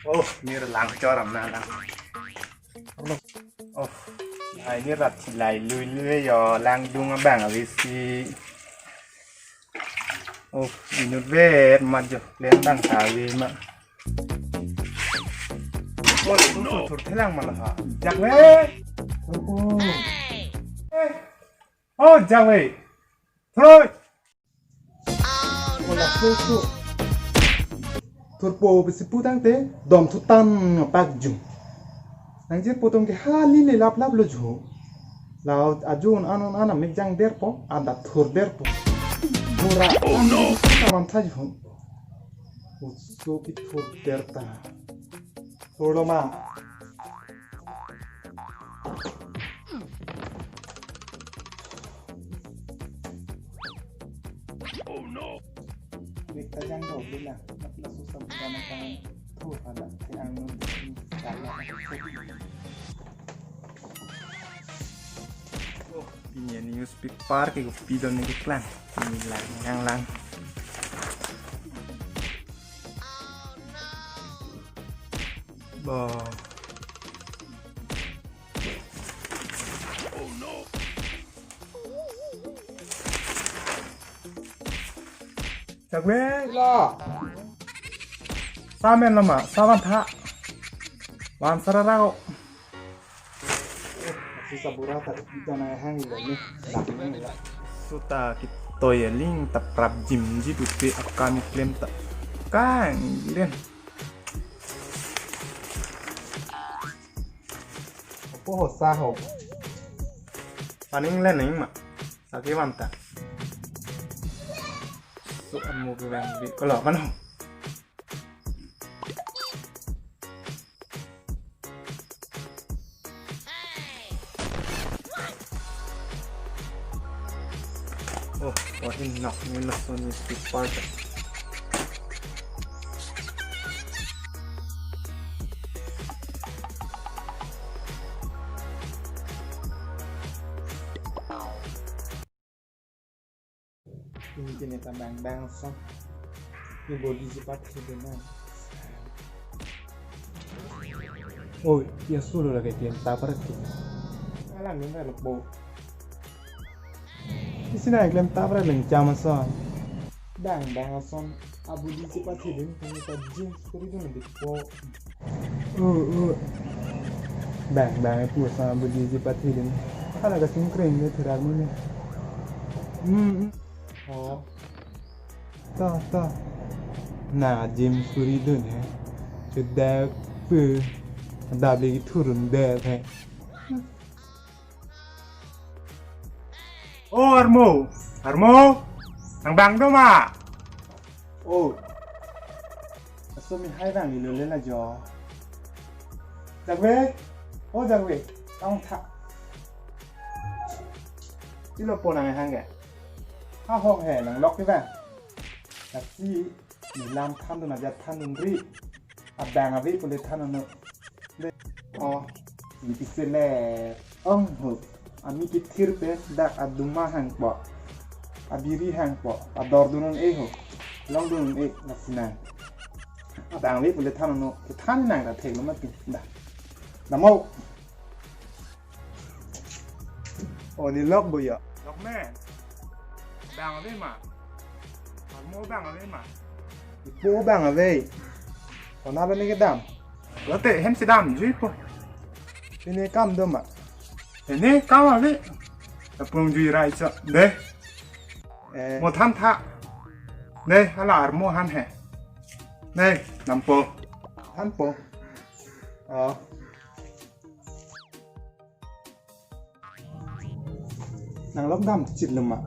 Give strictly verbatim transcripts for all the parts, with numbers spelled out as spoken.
Oh, nirlang choram na lang. Oh, ai nirap chilai lui lui yo langdung abang avesi. Oh, inut vet mat jo lendang tawi ma. Oh, thur thur thelang ma la ha. Jakve. Oh. Eh. Oh, jakve. Throi. Ola so so. Thurpo besi pu tangte dom thutan pak jung. Nang jir potong ke hali le lap lap lo jo. Lao ajun anon anam mek jang derpo, ada thur derpo. Bora. Oh no. Tamam tha jo. Uso ki thur derta. Thur lo ma. Oh no. Mek ta jang do bila. Apla susah bukan akan tuh ada yang nun salah. Oh, ini newspaper ke kopi don ni keklang. Ini lang yang lang. Bo. Sagwe. Lo. Samen lama, savan tha. Van sararao. Susah bura ta kita na hang lo ni. Dak ni la. Suta kitoi aling ta prap jim ji pupe akami klem ta. Kang len. Opo ho sa ho. Paning le ning ma. Saki manta. So amo ke bang di. Kalau mana? Oh, oh, ini nak ni lah Sony Speed Park. Ini kini tambang bangso. Ini body cepat hidup na. Oh, ya sudah lagi dia tabrak tu. Alam ni dah lepo. Isi na klem tabrak leng jam ason. Bang bang ason. Abu di si pati din kami ta jeans kuri dun di po. Oh, oh. Bang bang e pu ason abu di si pati din. Hala ka singkring de thirak muni. Hmm. Oh. Ta ta. Na jeans kuri dun he. Kedak pu. Dabli thurun de he. Oh, armo, armo, nang bang do ma? Oh, aso mi hai bang ilo le la jo. Jagwe, oh jagwe, tong tha. Ilo po nang hang ke? Ha hong he nang lok ke bang. Tapi ni lam than dun aja than dun ri. Abang abi pule than no. Oh, di pisele. Ong ho. Ami kithir pe dak aduma hangpo. Abiri hangpo. Ador dunun e ho. Long dunun e lasinang. Abang abi pule than no. Than nang ta thek lo mati. Dah. Damo. Oh, ni lok bo ya. Lok me. Bang ave ma. Armo bang ave ma. Ipo bang ave. Kona lo ni kedam. Lote hem si dam jui po. Ini kam do ma. Ini kam ave. Tapung jui rai cha. De. Eh. Mo tham tha. De, hala armo han he. De, nampo. Thanpo. Oh. Nang lok dam chit lo ma.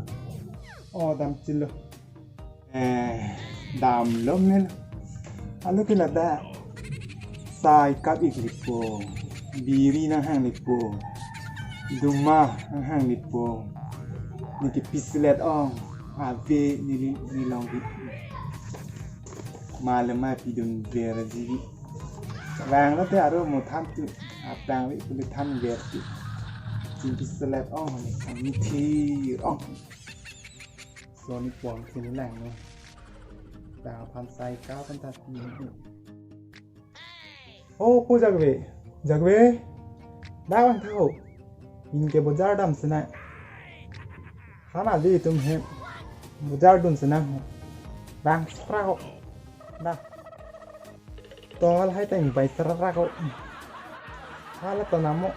Oh, dam chit lo. Eh, dam lo mel. Alo ke lada. Sai kap ik lipo. Biri nang hang lipo. Duma nang hang lipo. Ni ke pislet ong. Ave ni li ni long di. Malema pidun ver ji. Vang lo te aro mo tham tu. Apang ave pule tham ver tu. Jin pislet ong ni. Ni thi ong. So ni pon kini lang no. Bang aphan sai ka aphan ta ti. O po Jagve, Jagve, dak vangtha ho. Pini ke bojar damsi nang. Hana di tum hem bojar dunsi nang ho. Bang sra ho. Dak. To halahai ta ingvai sra ho. Hala ta namo.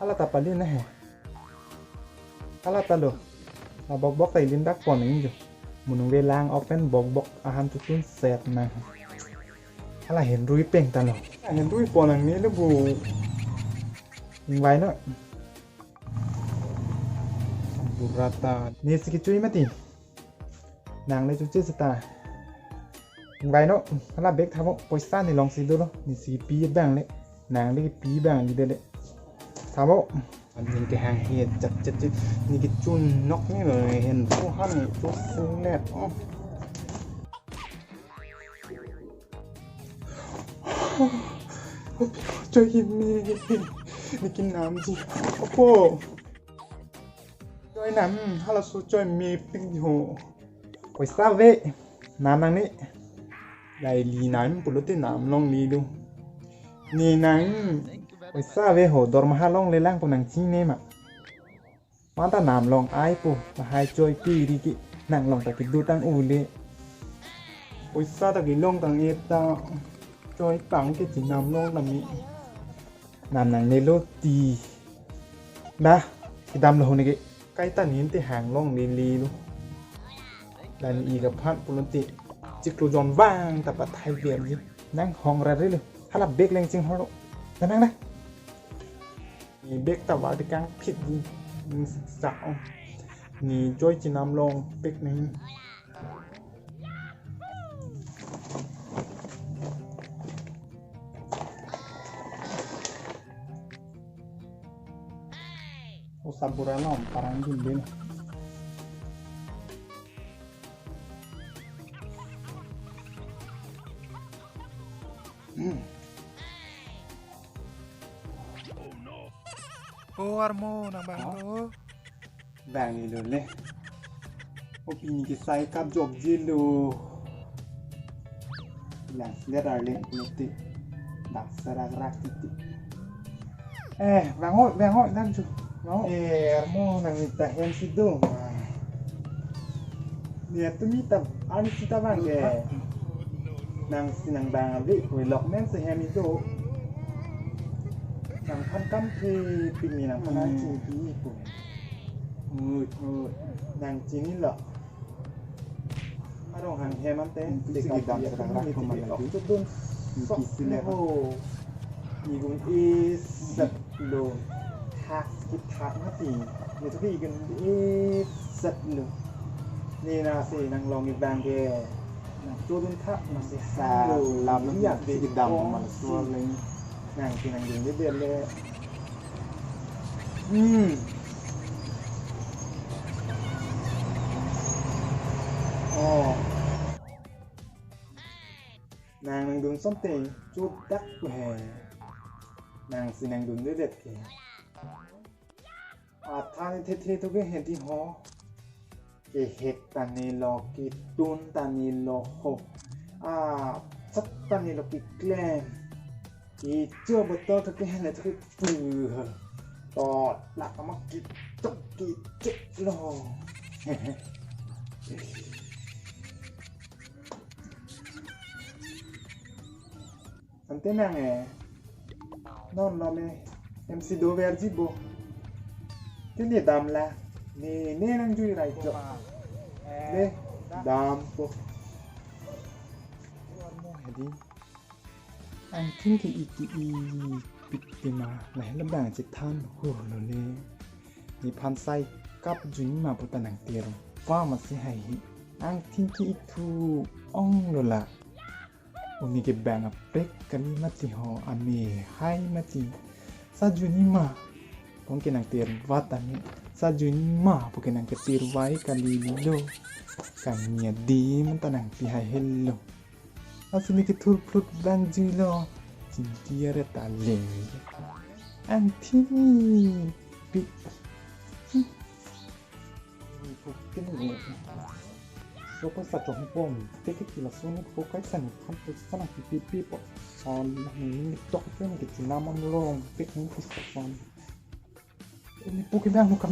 Hala ta pali na he. Hala ta lo. La bokbok ta ilim dak pon nangji. Mo ningve lang ok pen bokbok ahan tutun set nang. Hala henrui peng ta lo. Henrui pon nangne lo bu. Ingvai non. Burata. Ne si kechui mati. Nang le chuche seta. Ingvai non, hala bag tha mo, poisa ne longsi dolo, ne si pi bang le, nang le pi bang le dele. Tha mo. Anjing ke hang he chak chak chak, ne kechun nok ne lo, hen po han ne chuk sung let. Oh. Choi him me, ne kinamji. Opo. Choi nam, halaso choi mepik ho. Poisa ave, nam nangne. Daily nam pulote nam longle lo. Ne nang, poisa ave ho, dormaha longle lang pu nangchini ma. Mata nam long ai pu, lahai choi piri ke, nang long ta kedo tang ule. Poisa ta kelong tang-et ta, choi pang ke chinam long tame. Nam nangne lo ti. Dah, kedam lo ho ne ke. Kaita nin te hang longle lo. Lasi ik aphan pulote chiklo jon vang ta pathai verji. Nang hong ra re lo. Hala bag leng chinghon lo. Dah nang dah. Ne bag ta var te kangphit di. Ning sa ong. Ne choi chinam long pek nang. O sabura lom parang dun din. Hmm. O armo nang bang to. Bang ni lo le. O pini ke sai kap jok je lo. Lang slet arleng mete. Dak serak rak titi. Eh, bang oi, bang oi, lang ju. Bang oi. Eh, armo nang mita hem si do. Ni atu mita arni sita bang ke. Nang si nang bang abi, koi lok men si hem ido. Nang phan kam phi pini nang phan Hmm. Arching pi ko. Ui, ui, nang chini lo. Arong hang hem ante. Isi dam sedang rak ko malagi. Isi le ho. Igun isat lo. Thak ki thak mati. Ni to ki igun isat lo. Ni na si nang long ibang ke. Nang chodun thak masih sa lam lo. Iya, isi dam ko mal suar lagi. Nang kinang ding de bele. Hmm. Oh. Nang nangdun something chodak ko he. Nang si nangdundedet ke. Athan thethe to ke hedi ho. Kehek ta ne lo, ketun ta ne lo ho. Ah, chat ta ne lo keklem. Kecho botol to ke hene to ke pu ho. To lak ma kechok kechok lo. Ante nang eh. Non lo me. M C dover ji bo. Te ne dam la. Ne ne nang jui rai jo. Ne dam po. Hedi. Angthin ke iki i pik tima. Lahai labang chethan hur lo le. Nephan sai kap jui ma pu ta nang ter. Pa ma si hai hi. Angthin ke ithu ong lo la. Uni ke bang apek kali mati ho, ame hai mati. Sa jui ma. Pong ke nang ter vat ame. Sa jui ma pu ke nang ke ter vai kali lo. Kang nia di man ta nang pi hai helo. Asu ni ke thur phlut bang jui lo. Chingki are ta le. Angthin pi. Pi. So poisa chonghong pon, teke kila soni po kaisa nephan poisa nangpipipo. Son nangni tok pen ke chunamon long tek ni poisa son. Ini po ke bang kam.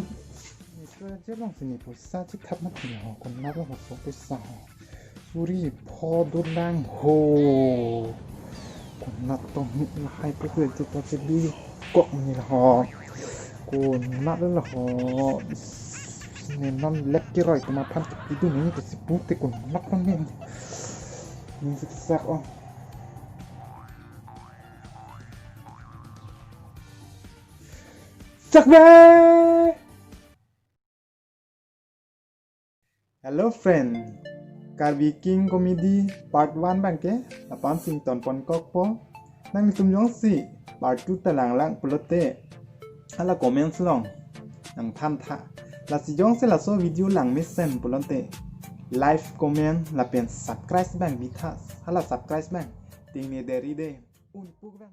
Ni to je long sini poisa chithap mati ho, konat lo so poisa ho. Suri pho dolang ho. Konat tong ni lahai po ke chuta che bi kok ni ho. Konat lo ho. Ne non lep kiroi atum aphan kidun ni ke si pu te konat tong ni. Ni si sak o. Sak be! Hello friend, Karbi King Comedy Part one bangke lapu-an si ington pon kokpo. Nanglitum jongsi Part two ta langlang pulote hala comments along nangthan tha. Lasi jongsi laso video lang mesen pulote like, comment lapen subscribe bang bitha. Hala subscribe bang ting ne deri de. Un puk bang.